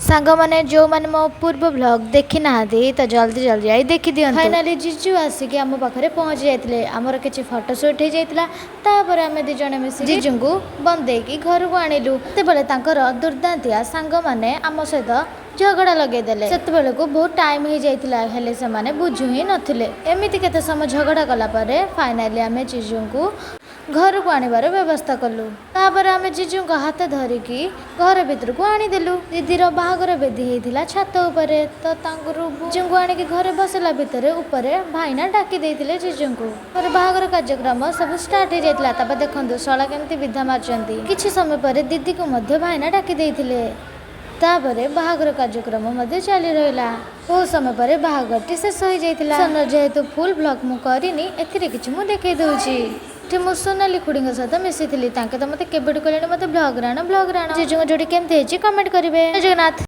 ସାଙ୍ଗମାନେ, ଯେଉଁମାନେ ମୋ ପୂର୍ବ ଭ୍ଲଗ୍ ଦେଖିନାହାନ୍ତି, ତ ଜଲ୍ଦି ଜଲ୍ଦି ଯାଇ ଦେଖିଦିଅନ୍ତୁ। ଫାଇନାଲି ଜିଜୁ ଆସିକି ଆମ ପାଖରେ ପହଞ୍ଚି ଯାଇଥିଲେ। ଆମର କିଛି ଫଟୋ ସୁଟ୍ ହେଇଯାଇଥିଲା। ତାପରେ ଆମେ ଦୁଇ ଜଣ ମିଶି ଜିଜୁଙ୍କୁ ବନ୍ଦେଇକି ଘରକୁ ଆଣିଲୁ। ସେତେବେଳେ ତାଙ୍କର ଦୁର୍ଦାନ୍ତିଆ ସାଙ୍ଗମାନେ ଆମ ସହିତ ଝଗଡ଼ା ଲଗେଇଦେଲେ। ସେତେବେଳକୁ ବହୁତ ଟାଇମ୍ ହେଇଯାଇଥିଲା, ହେଲେ ସେମାନେ ବୁଝୁ ହିଁ ନଥିଲେ। ଏମିତି କେତେ ସମୟ ଝଗଡ଼ା କଲା ପରେ ଫାଇନାଲି ଆମେ ଜିଜୁଙ୍କୁ ଘରକୁ ଆଣିବାର ବ୍ୟବସ୍ଥା କଲୁ। ତାପରେ ଆମେ ଜିଜୁଙ୍କ ହାତ ଧରିକି ଘର ଭିତରକୁ ଆଣିଦେଲୁ। ଦିଦିର ବାହାଘର ବେଦୀ ହେଇଥିଲା ଛାତ ଉପରେ। ତ ତାଙ୍କର ଜିଜୁଙ୍କୁ ଆଣିକି ଘରେ ବସିଲା ଭିତରେ ଉପରେ ଭାଇନା ଡାକି ଦେଇଥିଲେ ଜିଜୁଙ୍କୁ। ପରେ ବାହାଘର କାର୍ଯ୍ୟକ୍ରମ ସବୁ ଷ୍ଟାର୍ଟ ହେଇଯାଇଥିଲା। ତାପରେ ଦେଖନ୍ତୁ, ଶଳା କେମିତି ବିଧା ମାରୁଛନ୍ତି। କିଛି ସମୟ ପରେ ଦିଦିକୁ ମଧ୍ୟ ଭାଇନା ଡାକି ଦେଇଥିଲେ। ତାପରେ ବାହାଘର କାର୍ଯ୍ୟକ୍ରମ ମଧ୍ୟ ଚାଲି ରହିଲା। ବହୁତ ସମୟ ପରେ ବାହାଘରଟି ଶେଷ ହେଇଯାଇଥିଲା। ଯେହେତୁ ଫୁଲ୍ ଭ୍ଲଗ୍ ମୁଁ କରିନି, ଏଥିରେ କିଛି ମୁଁ ଦେଖେଇ ଦେଉଛି। ଏଠି ମୁଁ ସୋନାଲି ଖୁଡ଼ିଙ୍କ ସହିତ ମିଶିଥିଲି। ତାଙ୍କେ ତ ମୋତେ କେବେଠୁ କହିଲେଣି, ମୋତେ ଭ୍ଲଗ୍ରେ ଆଣ, ଭ୍ଲଗ୍ରେ ଆଣ। ଜିଜୁଙ୍କ ଯୋଡ଼ି କେମିତି ହେଇଛି, କମେଣ୍ଟ କରିବେ। ଜୟ ଜଗନ୍ନାଥ।